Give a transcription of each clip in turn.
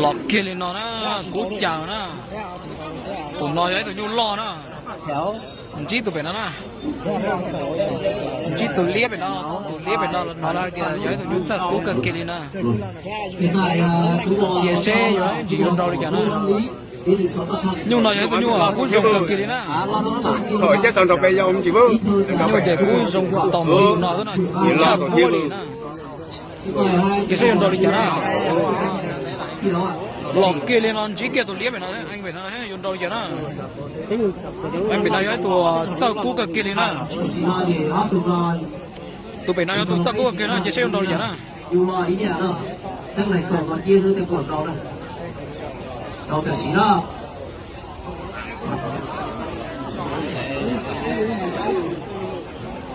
Los kiag li no na, kub cas na. Tus no yog ib tug nyuj loj na. Ntsib tus pem no na. Ntsib tus liab pem no, tus liab pem no no na tias yog ib tug nyuj txawj kub kawg kiag li na. Tias seb yuav tsis yuav nrau li cas na. Nyuj no yog ib tug nyuj kub zoo kawg kiag li na. Nyuj ces kub zoo tau mus li tus no xwb na, tshaj kub li na. Ces saib yuav nrau li cas na. Los kiag li no ntsib kiag tus liab pem no, pem no yuav nrau li cas na. Pem no yog ib tug txawj kub kawg kiag li na. Tus pem no yog tus txawj kub kawg kiag na, ces saib yuav nrau li cas na.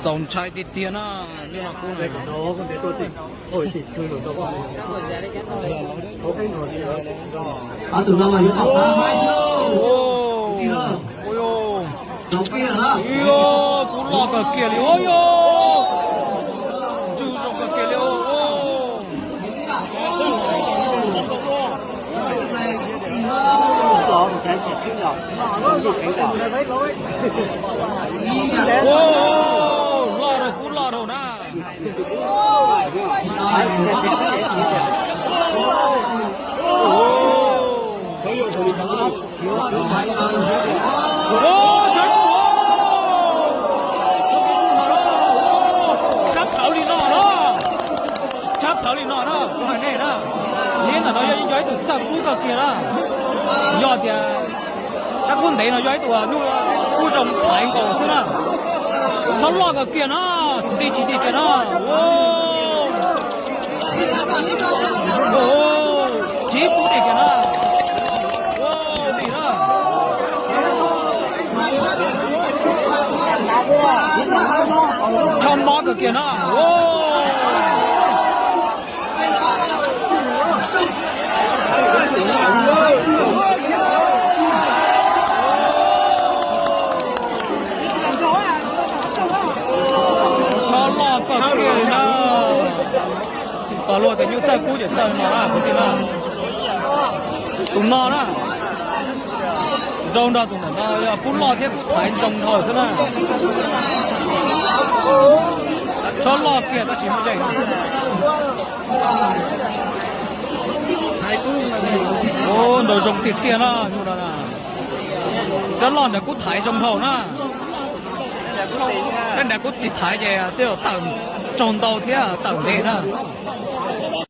Txaus ntshai tiag tiag na, nyuj no kub na. Kub loj kawg kiag li os. Ntswg zoo kawg kiag li os. Loj rau, kub loj rau na. Tshab plaws li no na, tshab plaws li no na, kuv hais nej na, liab ntawm no yog ib tug txawj kub kawg kiag na. Yog tias rab kub ntev no yog ib tug nyuj kub zoo thaiv nkaus xwb na. Tshab loj kawg kiag na, tsis dig tsis dig kiag na. Tsis pub dig kiag na. Tshab mob kawg kiag na. Tshab loj kawg kiag li na. Luag tias nyuj txawj kub ces txawj no na, kwv tij na. Tus no na, nrau nrog tus ntawm no yog kub loj thiab kub thaiv ntsoog dhau xwb na. Tshab loj kiag tab sis muaj nqe. Nrau zoo tiag tiag na, nyuj no na. Rab loj nrad kub thaiv zoo dhau na. Rab nrad kub tsis thaiv ces twb tawm ntsoog ntau thiab tawm ntev na.